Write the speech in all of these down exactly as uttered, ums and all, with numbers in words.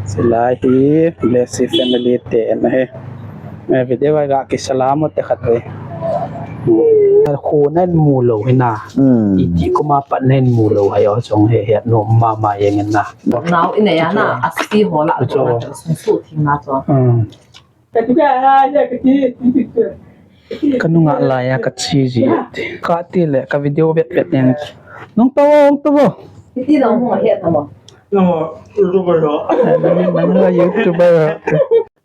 Silai hi Blessy family te na he. Eh, video ai ga kisalam te khat ve. Khu na mu lo hi na. Hmm. Iti kuma pat na mu lo hai o song he he no mama yang na. Nau ina ya na, asi ho la, sung su thing na to. Hmm. Ka nunga lai a ka chi ji. Ka ti le ka video vet vet neng. Nung to, nung to bo. Iti nung mo het mo. Nung YouTuber ho. Nung YouTuber ho.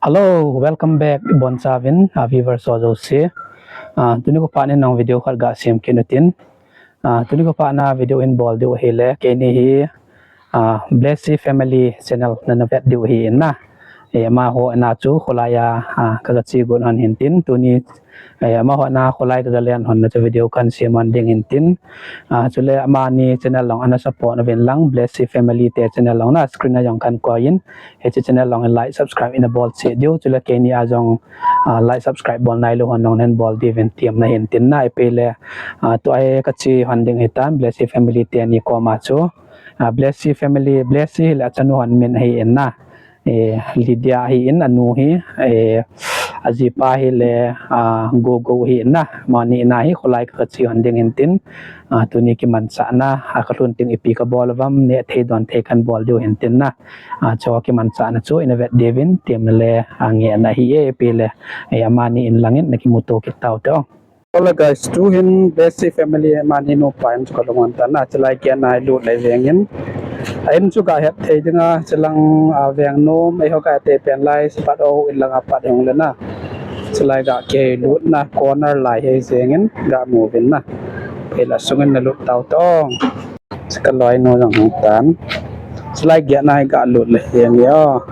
Hello, welcome back. Bon chavin, a viewers ho jouse. Ah, tuni ko pa ni nong video khat ga sem kit u tin. Ah, tuni ko pa na video in bol diu hi le, keini hi, ah, Blessy Family Channel na na vet diu hi in na. Eh, amaho na chu kholai a, ah, ka ga chi gon hon hin tin, tuni, eh, amaho na kholai ka ga len hon na chu video kan sem hon ding hin tin. Ah, chule amani channel long ana support na vin lang, Blessy Family te channel long na screen a jong kan koi in. Hiche channel long in like, subscribe in a bol cheh diu. Chule keini a jong, ah, like, subscribe bol nai lou hon nong nen bol diu vin tiam na hin tin na ipi le, ah, tua hi ka chi hon ding hi tan, Blessy family te ni koma chu. Ah, Blessy family, Blessy hi le a chanu hon min hi in na. Eh, Lydia hi in anu hi, eh, a jipa hi le, ah, Gogo hi in na. Amani na hi kholai ka chi hon ding hin tin. Ah, tuni kimanchah na, ah, ka lhun ting ipi ka bol vam, ne thei don thei kan bol diu hin tin na. Ah, chu kimanchah na chu ina vet diu vin, tiam le, ah, nge na hi e, ipi le, eh, amani in lang in na kimuto kit tau te o. Hola guys, tu hin Blessy family amani nupa in chu ka lung hon tan na, chulai kia nai lut le veng in. A in chu ga het thei ding a, chulang, ah, veng nom, eiho ka te pen lai, pat o in lang a pat hung le na. Chulai ga ke lut na, corner lai he jeng in, ga mu vin na. Pela sung in na lut tau tong. Ka loi nu jong hung tan. Chulai gei nai ga lut le hiang yo.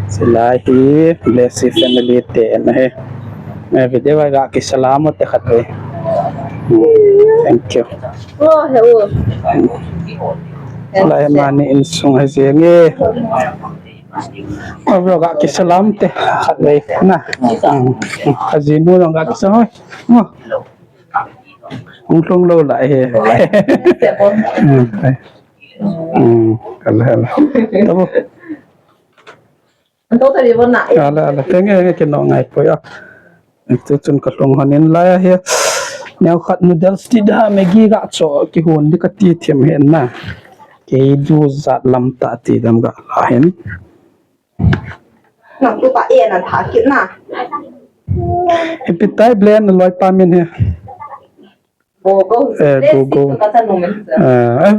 Chulai hi Blessy family te na he. Me video ai ga kisalam te khat ve. Hmm, thank you. Oh, hello. Chulai mani insung he jeng e. Oh, bro, ga kisalam te khat ve na. Hmm, hmm. Ka jinu jong ga kisalam. Oh. Hung lhung lou lai he. Hmm, ai. Hmm, kal hal. Tabo. Anto tadi pun na. Ala, ala. Tenge, nge kino ngai poi a. Itu chun ka lhung hon in lai a he. Neo khat noodles ti da Maggi ga cho kihon di ka ti thiam he na. Kei du jat lam ta ti dam ga la hin. Nang tu ta e na tha kit na. Ipi tai Blessy na loipa min he. Gogo. Eh, Blessy Gogo. Tu ka chanu min. Eh,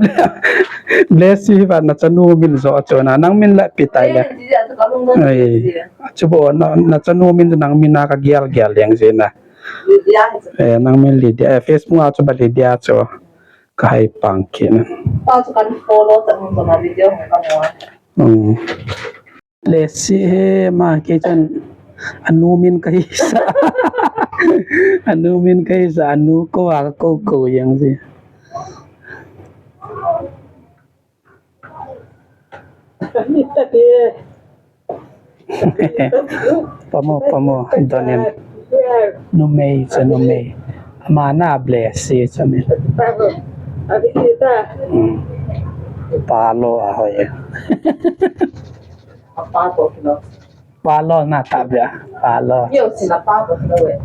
Blessy hi va na chanu min jo chu na. Nang min la ipi tai le. Eh, ji ja tu ka lung don. Eh, ji ja. Chu bo na, na chanu min nang min na ka gial gial leng ji na. Lydia. Eh, nang min Lydia. Eh, Facebook a chu ba Lydia chu. Ka hai pang kit na. Ta chu kan follow ta mun na video ka mo. Hmm. Blessy he ma kei chan anu min kahi sa. Anu min kahi sa, anu ko a ko ko yang si. Pamo, pamo, donin. Numei, sa numei. Ama na Blessy, sa min. Hmm. Palo, ahoy. Apa to kino? Palo na tabia. Palo. Yo, sila pa ko we.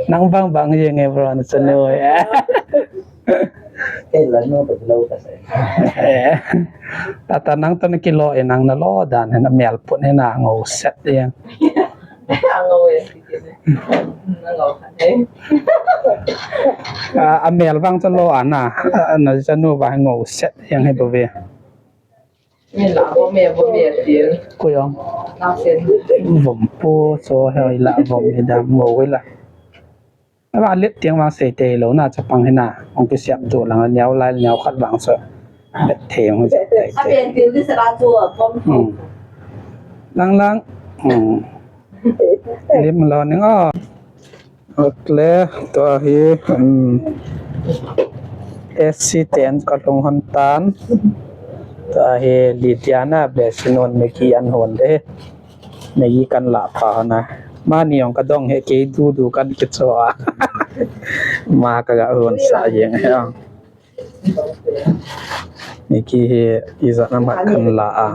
Nang bang bang ye nge bro na chanu e. Kei la no to lo ta se. Eh. Tata nang to na kilo e nang na lo dan na mel put na ngo set e. Ngo e. Ngo e. Ah, a mel bang to lo ana. Ah, na chanu ba ngo set yang he bo ve. Min la vom e, vom e, ti. Ko yong. Na sen. Vom po, so he la vom e da mo we la. Aba let tiang vang sei te lo na chapang hina. Ong ki siap tu lang niau lai niau khat vang so. Bet the ong sei te. A pen tin di sara tu vom. Hmm. Lang lang. Hmm. Lim lo ning o. Okle, tua hi, um, S C ten ka lhung hon tan. Tua hi Lydia na Blessy nun Maggi an hon de. Maggi kan la pha na. Mani ong ka dong he kei du du kan kicho a. Ma ka ga hon sa yeng he. Maggi hi ijat ham khat kan la a.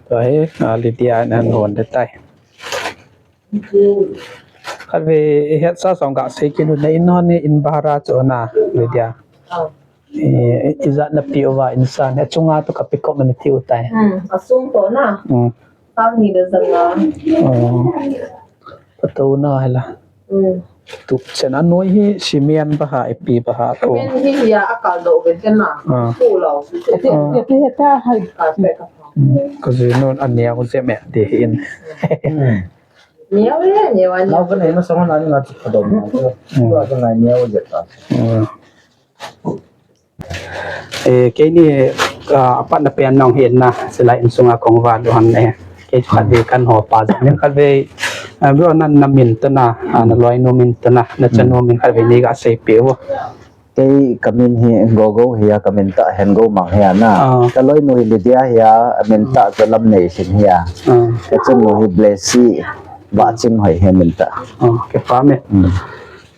Tua hi, a, Lydia in ahin hon ding tai. Khatvei hetsa song gasei kit u, na in hon hi in bhara chu na, Lydia. Eh, ijat na pe uva in san, achunga toh ka pe kop in na ti u tai. Hmm, asung toh na. Hmm. Sang ni le janga. Oh. Patou na hela. Hmm. Tu chen anoi hi cement bhara, ipi bhara ko. Cement hi hia akal doh ve na. Ah. Tu lo. Ati, ah, ati heta hai. Ka pe ka. Hmm. Ka jinu aneo jep e ti hin. Hmm. Neo e, neo a neo. Nau ka nei masang hon a ni nga chu ka dong na chu. Hmm. Tua ka ngai neo jep ta. Hmm. Eh, keini, ah, apatna pen nong hin na, silai insunga kong val u hon e. Kei chu khatvei kan ho pa jong, khatvei, ah, bro, na, na min toh na, ah, na loinu min toh na, na chanu min khatvei nei gasei peh u. Kei ka min hi Gogo hi a, ka min tah Hengomang hi a na. Ah. Ka loinu hi Lydia hi a, a min tah chu Lamneilhing hi a. Ah. Ka chanu hi Blessy, Vahchinghoi hi a min tah. Ah, kipah e. Hmm.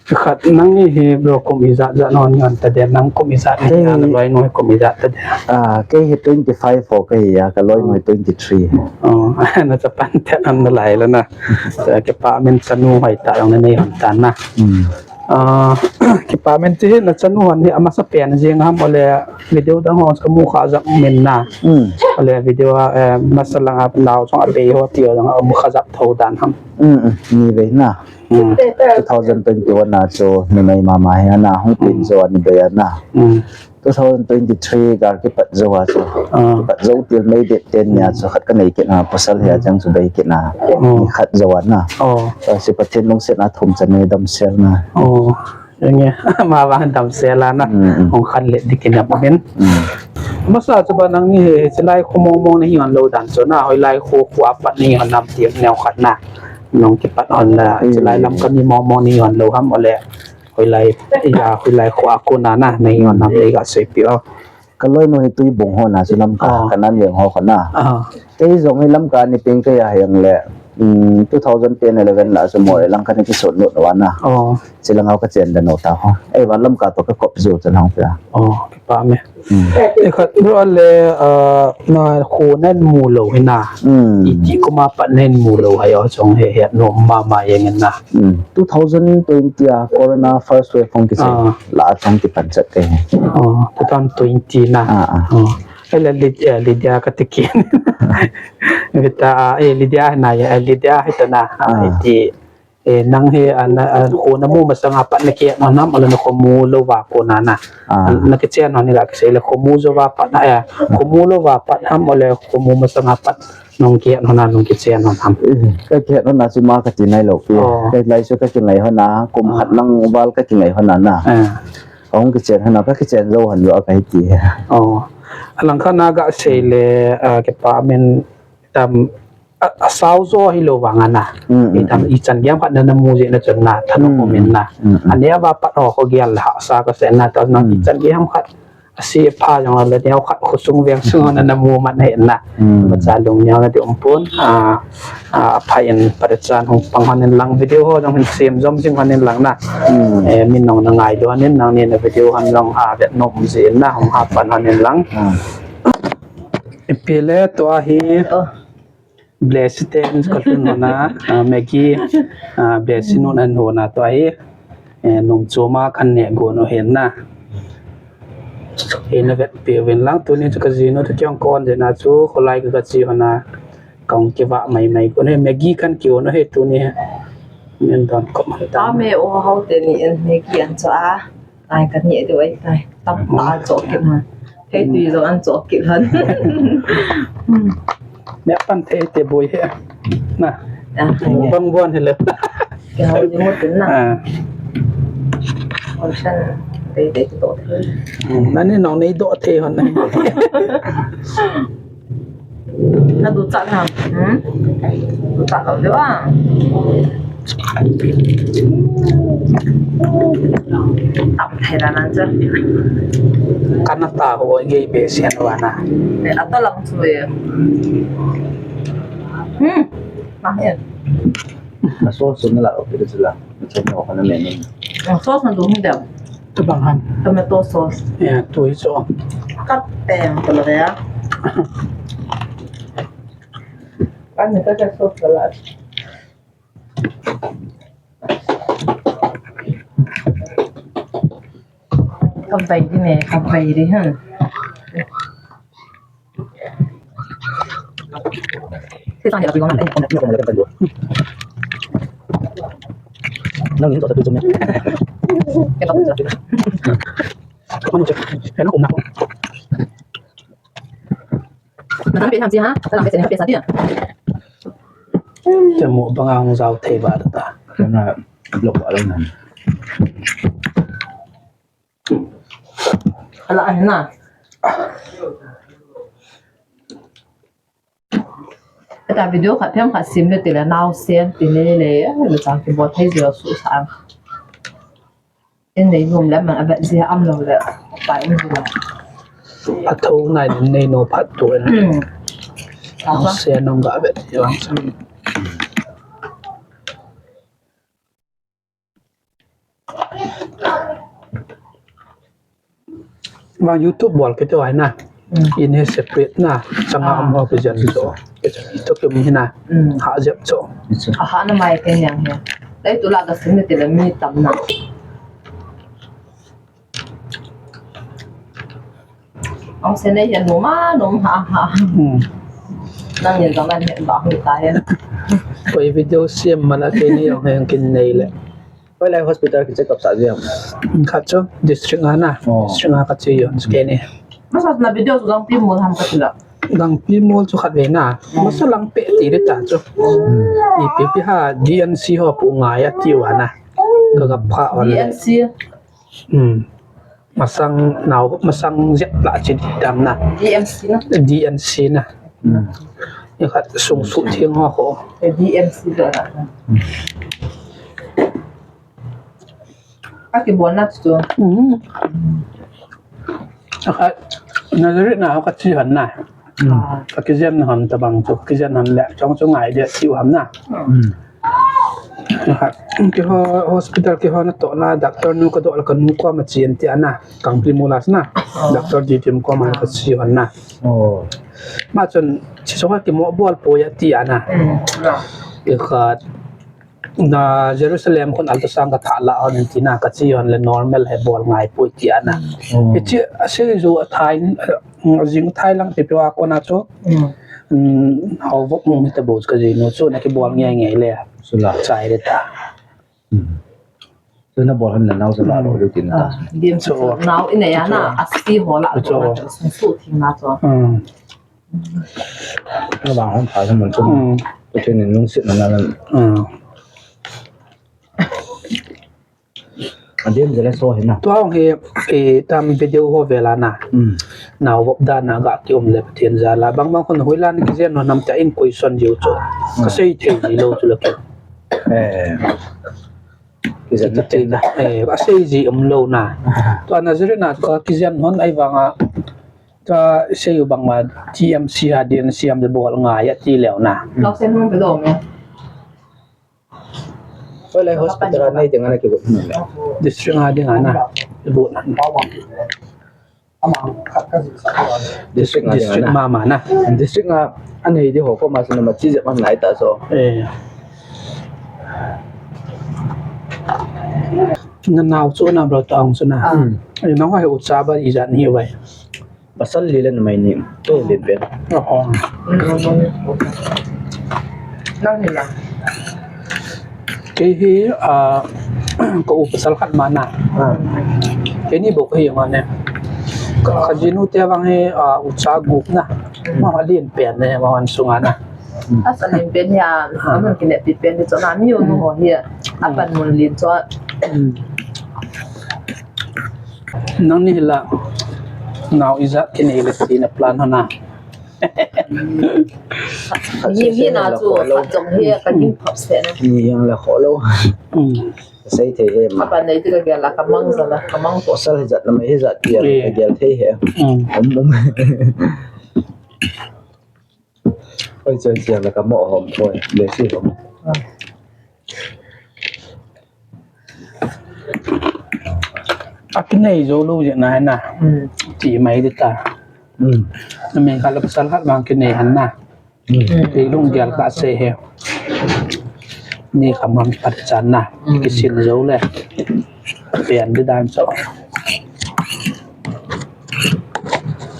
Khat nang hi bro kum ijat jat na hon hon ta de, nang kum ijat na hi a, na loinu hi kum ijat ta de. Ah, kei hi twenty-five ho ka hi a, ka loinu hi twenty-three. Oh, na chapan te an na lai la na. Kipah e, chanu hoitah jong na nei hon tan na. Hmm. Ah, kipah e, ti hi na chanu hon hi amasa pen jeng ham, ole video dang hon ka mu kha jap min na. Hmm. Ole video a, eh, masa langa nao chong a bei ho ti jong a mu kha jap tho dan ham. Hmm, hmm. Ni ve na. Hmm. Two thousand twenty-one a chu ni mai mama hi a na, hung pin jo a ni bei a na. Hmm. Two thousand twenty-three gal kipat jou a chu. Ah. Kipat jou til May date ten ni a chu khat ka nei kit na, pasal hi a chang chu bei kit na. Hmm. Ni khat jou a na. Oh. Chu Pathen lungset na thum chan ni damsel na. Oh. Enge, ama vang damsel a na. Hmm, hmm. Hung khan le di kinep min. Hmm. Masa chu ba nang ni hi, chilai kho mong mong na hi hon lou dan chu na, hoilai kho, kho apat na hi hon nam ti neo khat na. Nong kipat hon la, hmm, chilai lam ka ni mong mong na hi hon lou ham, ole. Hoilai, iya, hoilai kho a kona na, na hi hon nam le gasei peh o. Ka loinu hi Tuibung ho na chu Lamka, ah, Kanan veng ho kona. Ah. Kei jong hi Lamka ni peng kei a hi ang le, um, two thousand ten eleven la chu Moreh lang ka ni kisot lut uva na. Oh. Chilanga ka chen den u ta ho. Ei, van Lamka toh ka kop jou chu nang pia. Oh, kipah e. Hmm. Eh, khat bro le, ah, na kho na mu lou hi na. Hmm. Iti kum a pat na mu lou hai o chong he he no mama jeng na. Hmm. Two thousand twenty a corona first wave hung kichai. Ah. La a chang ti pan chat te. Oh, two thousand twenty na. Ah, ah. Oh. Ele Lydia, Lydia ka ti kit. Vita, eh, Lydia na ya, eh, Lydia hi ta na. Ah, ah. Iti, eh, nang hi, ah, na, ah, kho na mu masang a pat na kihet hon ham, ole na kho mu lou va kona na. Ah. Na kichen hon ni la kisei le kho mu jou va pat na, eh, kho mu lou va pat ham, ole kho mu masang a pat. Nong kihet hon a, nong kichen hon ham. Eh, ka kihet hon a chu ma ka ti nai lou pi. Oh. Ka lai chu ka kingai hon a, kum khat lang val ka kingai hon a na. Ah. Ka hung kichen hon a, ka kichen jou hon jou a ka hi ti. Oh. Alang khat na gasei le, ah, kipah e, tam, a, asao jo hi lou vang a na. Hmm, hmm, tam, hmm. Ichan gei ham khat na na mu jeh na chun na, thanop um in na. Hmm, hmm. Aneo va pat ho kho gel hahsa ka sei na, ta nang, hmm, ichan gei ham khat. Asi pha jong le neo khat khosung veng sung na na mu man he na. Hmm. Macha lung neo na di um pon. Ah, ah, pha in pa chan hung pang hon in lang video ho jong hin sem jom jing hon in lang na. Hmm. Eh, min nong na ngailu hon in lang ni na video hon jong, ah, vet nom jin na hung ha pan hon in lang. Hmm. Ipi le tua hi. Oh. Blessy ten ka lhun hon a, ah, Maggi, ah, Blessy nun an hon a tua hi, eh, nom chom a kan neh gon u hen na. He na vet peh uvin lang tuni chu ka jinu toh kei jong ka on jeh na chu kholai ka, ka che hon a, ka hung kivah mai mai gon u he Maggi kan ki on u he tuni he. Min don kop man ta. Ta me o hau te ni en Maggi an cho a. Ai, ka ni deu ai tai. Tam ta an cho kit hon. Thei tui jong an cho kit hon. Hmm. Neh pan thei te boi he. Na. Ah, bang bon he le. Ke hau ni mo tin na. Ah. On san. Dei dei to. Hmm. Nani nong nei do thei hon na. Na duchat na. Hmm? Duchat lou deu a. Tam thei la nan chu. Kana ta ho gei be sian wa na. Ne, ato lang chu e. Hmm. Ma he. Na so so na la o pe chu la. Chom ho kana me ni. Sauce na dum deu. Tobang ham. Tomato sauce. Ya, tu hi chu. Kapeng pala ya. Ani ka ka so pala. Kabai di ne, kabai di ha. Nang ni to sa tu ne. Kaya ko na. Matam pe tham si ha, ta lam pe se pe sa ti a. Te mo banga hung jao thei ba ta. Kana block ba lo nan. Ala ai na. Ata video khat phem khat sim le ti le nau sen ti le le, le chang ki bol thei jeh su sa. In nei nom le man a vet jia am lo le, pa in jia. A tho nai nei no phat tu en. Hmm. Ang se nong ga vet jia ang sa. Hmm. Vang YouTube bol kiti ho hi na. Hmm. In hi separate na. Changa am ho kijen so. Ito kim hi na. Hmm. Ha jep so. A ha na mai ken yang hi. Lai tu la ka sim ni ti le mi tam na. Ang se nei hi nom a, nom ha ha. Hmm. Nang in jong nan hi ba hu ta hi. Koi video sim man a kei ni jong hi kin nei le. Koi lai hospital ki check up sa jia. Khat chu district nga na. Oh. District nga khat chu yo, kei ni. Masa na video chu Gangpimol ham ka ti la. Gangpimol chu khat ve na. Hmm. Masa Langpet ti de ta chu. Hmm. Ipi pi ha D N C ho pu ngai a ti u a na. Ka ga pha on. D N C. Hmm. Masang nau, masang jep la chi dam na. D M C na. D N C na. Hmm. Ni khat sung su thing ho ho. Eh, D M C da na. Hmm. A ki bon na chu. Hmm. A khat, Nazareth na ho ka chi han na. Hmm. Ah. Ka kijen han tabang chu, kijen han le, chong chu ngai de, chi u ham na. Hmm. Keiho hospital keiho natohna, doctor nu kadoh le kanu koma chen tia na, Kangpimol a na, oh. Doctor Didim koma kache hon na. Oh. Ama chun, hiche ho kimo bol poi ati a na. Mm, yeah. Khat, na Jerusalem khun ultrasound katha la hon ati na, kache hon le normal hi bol ngai poi tia na. Oh. Hiche asei jou athai, jing thai lang ti peh a kona chu. Mm. Mm, hao vop mong hita bou chu kajinu chu na kibol nge nge le. Chula. Chai le ta. Mm. Chu na bol hon le nao chu la lo lu tin ta. Ah, dim chu nao in a ya na, a si ho la chu. Sung su thing na chu. Mm. Na bang hon pha sa mun chu. Mm. Chu chu nin lungset na na. Mm. Adem jele so hi na. Tua hung hi, eh, tam video ho vela na. Mm. Nao vop dan a ga kium le Pathen jal a. Bang bang khun hoilan kijen hon ham tia in question jiu chu. Mm. Kasei thei ji lou chu la ki. Eh. Kijen na. Kiti na. Eh, kasei ji um lou na. Tua Nazareth na tua kijen hon ahivang a. Tua sei u bang ma T M C a D N C am de bol ngai ati leu na. Lo sen hung pe do me. Hoilai hospital a nei ding ana kibol na. District a ding ana kibol na. District a ding ana. District mama na. District a anei ding ho koma chu nama chi jep man ngai ta so. Eh. Na nao chu na bro ta ong chu na. Ah. Eh, nang ho hi ucha ba ijat ni vai. Pasal li le numei ni, kei len pen. Oh, oh. Nang hi la. Kei hi, ah, ka u pasal khat ma na. Ah. Kei ni bou ka hi ma ne. Ka, kajinu te vang hi, ah, ucha gup na. Mm. Ama len pen ne, ama sunga na. Mm. Asa len pen hi a, ah, amun kineppi pen hi chu na mi u nu ho hi a. Mm. Apan mun len chu. Mm. Nang ni hi la, nao ijat kinei le tina plan hona. Ni, ni na chu, khat jong hi, ka gim phap se na. Ni yang la kho lo. Mm. Sei thei he ma. Apa nei ti ka gel la, ka mang ja la, ka mang ko. Pasal hijat na mai hijat ti a, eh, ka gel thei he. Mm. Um, um. Oi, choi, choi, la ka mo hom thoi, le si hom. A kinei jou lou jeh na na. Hmm. Ti mai di ta. Hmm. Namei khat le pasal khat vang kinei hen na. Hmm. Ti lunggel kasei e. Ni khamham phat chan na. Hmm. Kisin jou le. Pian di dan so.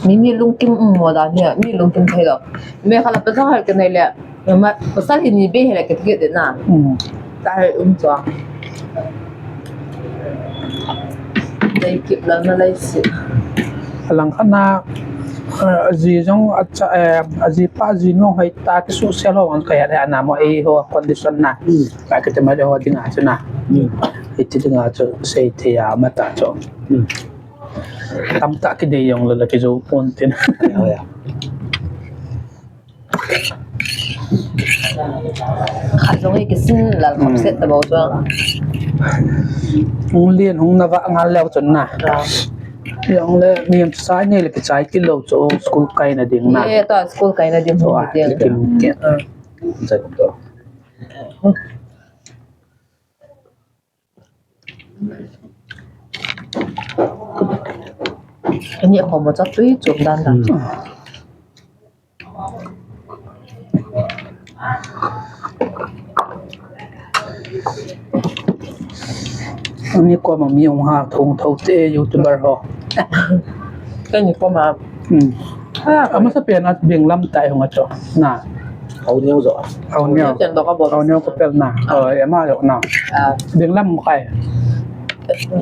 Mi, mi lungkim um mo dan hi, mi lungkim thei lou. Namei khat le pasal khat kinei le. Ama, pasal hi ni be hi le kiti kiti na. Hmm. Tahsa um chua. Dei kip lou na lai si. Alang khat na, eh, aji jong acha, eh, ajipa, ajinu hoi ta kisu sel ho ang kaya le ana mo eiho condition na. Hmm. Ka kiti ma le ho dinga chu na. Hmm. Iti dinga chu sei thei a ma ta chu. Hmm. Tamtah kidei jong le la kijou pon tin. Ya, ya. Khat jong hi kisin lal khop set ta bou chu. Hung lien hung na va ngal leu chun na. Jong le mihem sa nei le kichai kit lou chu school kaina ding na. Ye, to school kaina ding chu hung a, ding. Kim, kim. Ah. Jai kum to. Ani a khom a chak tui chom dan dan. Hmm. Ani koma mi hung ha thong tho te YouTuber ho. Kani koma. Hmm. Ah, amasa pen a benglam tai hung a cho. Na. Hau neo jo. Hau neo. Hau neo chen do ka bol. Hau neo ko pel na. Ah. Oh, ema jo na. Ah. Benglam kai.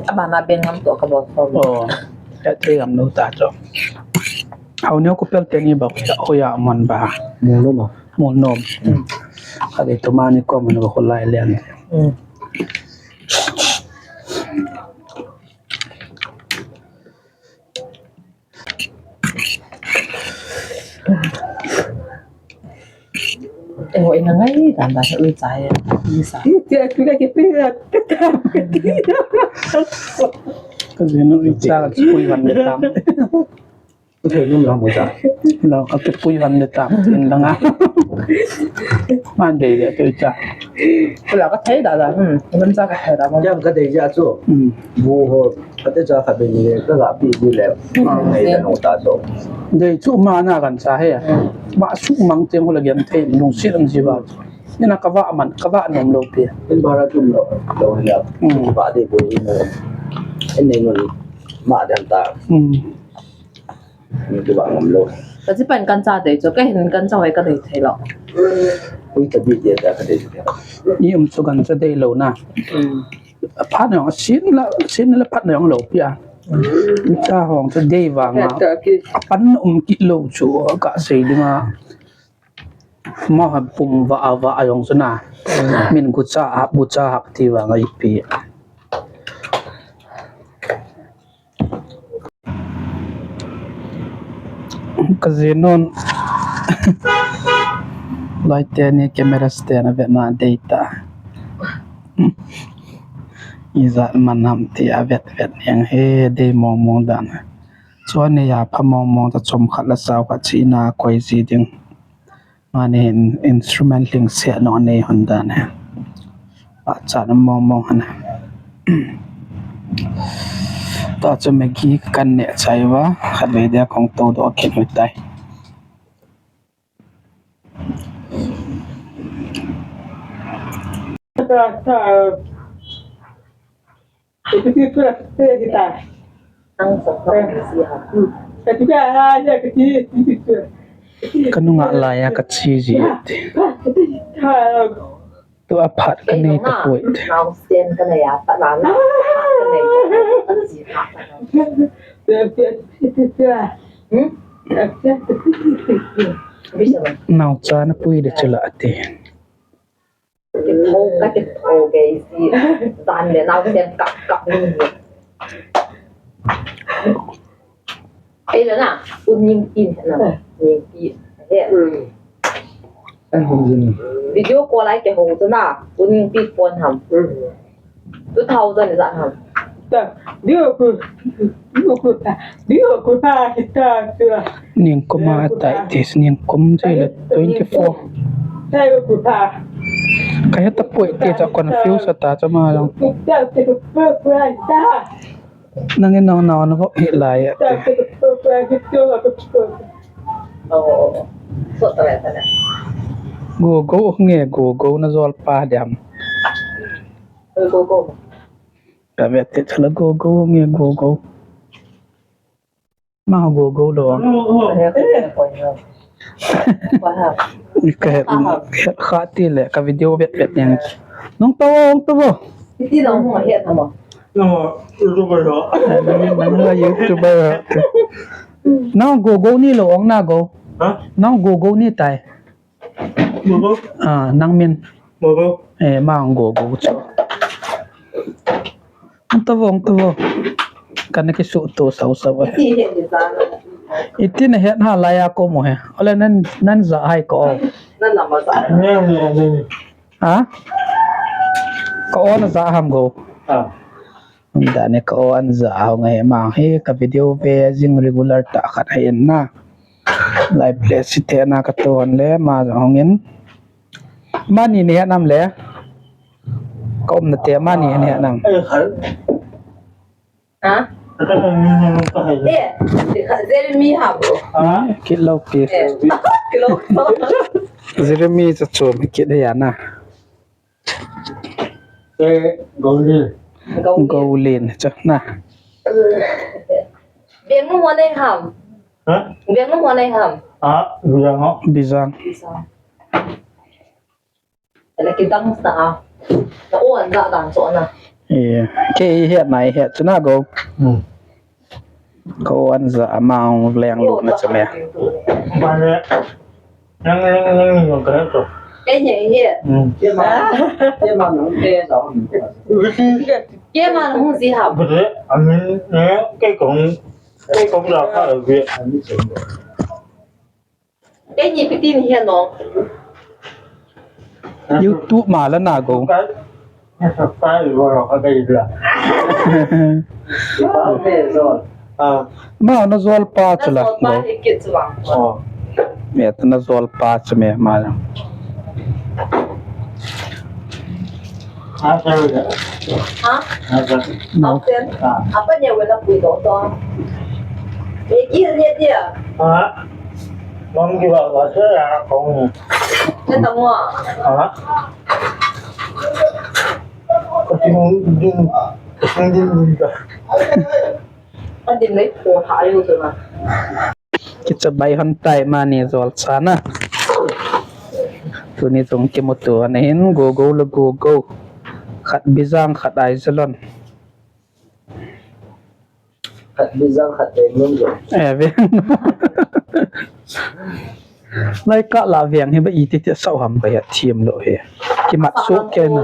Abana benglam to ka bol. Oh. Ya te gam no ta cho. Hau neo ko pel te ni ba ko ya, ko ya man ba. Mol nom. Mol nom. Hmm. Ka de to mani ko man ko lai lian. Hmm. Eh, oi na ngai dan dan ui chai. Ni sa. Ni tia tu ka ke pe. Ka je no ui cha ka pui van de tam. Ka thei num la mo cha. Lo ka ke pui van de tam. In la nga. Man de de tu cha. Ka la ka thei da da. Hmm. Van cha ka thei da mo. Jam ka de ja chu. Hmm. Bu ho. Kate cha khat be ni le, ka ga pi di le. Hmm. Nei le no ta so. Dei chu ma na kan cha he. Hmm. Ba su mang teng ho la gen thei lungset an ji ba. Ni na ka va man, ka va nom lou pi. In ba ra tum lou, lou ya. Hmm. Ba de bo ni mo. En nei no ma dan ta. Hmm. Ni tu ba ngam lou. Ka chi pan kan cha dei chu, ka hin kan cha hoi ka dei thei lou. Ui ta bi de ta ka dei thei lou. Ni um chu kan cha dei lou na. Hmm. Aphat na jong, asin la, asin la phat na jong lou pi a. Cha hong cha dei vang a. Apan um kit lou chu ka sei ding a. Mo ha pum va a va a jong chu na. Min gucha a, gucha hak ti vang a ipi. Ka ji nun. Lai te ni camera stand a vet na dei ta. Ijat man ham ti a vet vet yang he dei mong mong dan. Chuan ni a pha mong mong ta chom khat la sau khat chi na koi ji ding. Mani hin instrument lhingset nung anei hon dan e. Pachat mong mong hon e. Tua chu Maggi kan neh chai uva, khatvei dia kong tou doh kit u tai. Ka nungah lai a ka chi ji e ti. Tua phat ka nei ta poi ti. Naucha na pui de chula ti. Kitho ka kitho kei si. Jan le nau sen kap kap ni. Ei le na, u Ningpi na, Ningpi. He. Video call ai ke ho tu na, u Ningpi phone ham. Two thousand is that ham? Ningkum a tai tis, ningkum jile twenty four. Ka heta poi ti cha confuse ta cha ma jong. Nangin nang nao na vop hi lai ati. Gogo nge, gogo na jol pa diam. Ka vet te chala gogo nge, gogo. Ma gogo lo. Ka het kha ti le ka video vet vet yang. Nong to, nong to. Iti nong mo het mo. Nang YouTuber ho. Nang YouTuber ho. Nang gogo ni lo ong na go. Ha? Nang gogo ni tai. Gogo? Ah, nang min. Gogo. Eh, ma ong gogo chu. Ang tavong tavo. Kana kisuto sau sau. Iti na het ha lai a ko mo he. Ole nan nan ja hai ko. Nan nama ja. Ha? Ka o na ja ham go. Ah. Dani ka o an ja hong he ma hi ka video ve jing regular ta khat hai na. Lai place te na ka to an le ma hong in. Mani ne nam le. Ka um na te mani ne nam. Ha? Eh, Jeremy ha bro. Kit lo pi. Jeremy cha chom kit ya na. Golin. Golin cha na. Biang nu mo nei ham. Ha? Biang nu mo nei ham. Ah, biang ho. Bizang. Bizang. Ele kidang sa a. Na o an da dan so na. Iya. Ke i het nai het chu na go. Hmm. Ko an ja ama ong leng lu na chame. Bale. Nang nang nang ni ko ka to. Ke ni ni. Hmm. Ke ma. Ke ma nang ke so. Ke ma nang si ha. Bale. Amin ne ke kong ke kong la ka bi. Keini piti ni hian o. YouTube ma la na go. Ma na jol pa chu la go. Me ta na jol pa chu me ma la. Ha? Apa niya wala pui to to. Megi niya dia. Ha? Mong ki ba ba sa ya kong. Kita mo. Ha? Kasi mong din, kasi mong din din ka. Adin nei po ha ayo to na. Kicha bai hon tai mani jol cha na. Tuni tung kimutu ana hin gogo le gogo. Khat Bijang khat Aijalon. Khat Bijang khat Vengnom jo. Eh, Veng. Lai ka la Veng hi ba iti ti sau ham ba ya thiam lo he. Kimat su ke na.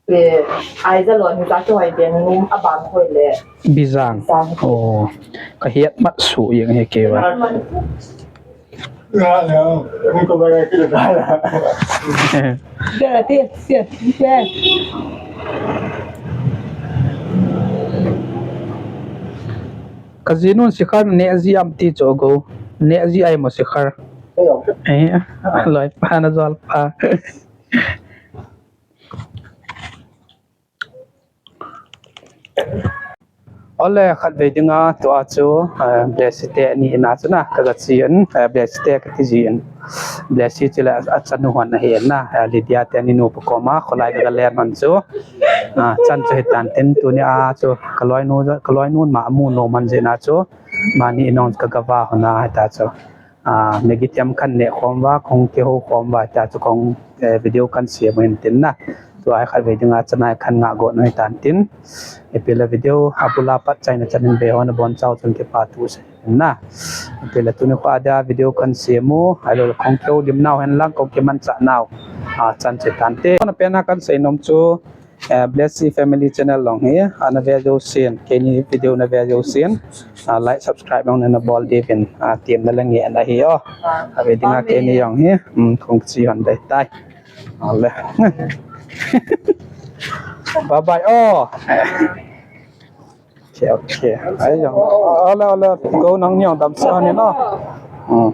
Eh, Aijalon hi ta choi Vengnom a ban hoi le. Bijang. Bijang. Oh, ka hiat mat su yang he ke ba. Nga le, ni ko ba ki da la. Da ti, ti, ti. Ka jinun Sikhar ne ji am ti cho go. Ne ji ai mo Sikhar. Eh, loi pa na jol pa. Ole khat vei dinga tua chu, eh, Blessy te ni ina chu na, ka ga chi in, eh, Blessy te ka ti ji in. Blessy chu le a, a chanu hon ahi na, eh, Lydia te ni nu pa koma, kholai ka ga len hon chu. Ah, chan chu hi tan tin tuni a chu, ka loi nu, ka loi nun ma mu no man ji na chu, mani inong ka ga va hon a hi ta chu. Ah, Maggie thiam khan ne khom va, kong kihou khom va, ta chu kong, eh, video kan siam hin tin na. Tua khat vei dinga chanai khan nga go noi tan tin. Ipi le video abula pat chaina chan in ve hon abon chau chun kipa thu se na. Ipi le tuni kho a dia video kan siam u, ahilou le kong kihou lim nau hen lang kong kimanchah nau. Ah, chan che tan te. Kona pena kan sei nom chu, eh, Blessy Family Channel long hi, ana ve jou sin, keini video na ve jou sin, ah, like, subscribe jong na bol diuvin, ah, tiam na lang hi ana hi o. Ah, ve dinga keini jong hi, um, kong chi hon dai tai. Ale. Bye bye o. Okay, okay. Ai jong. Ale, ale, go nang ni jong dam sa ni no. Um.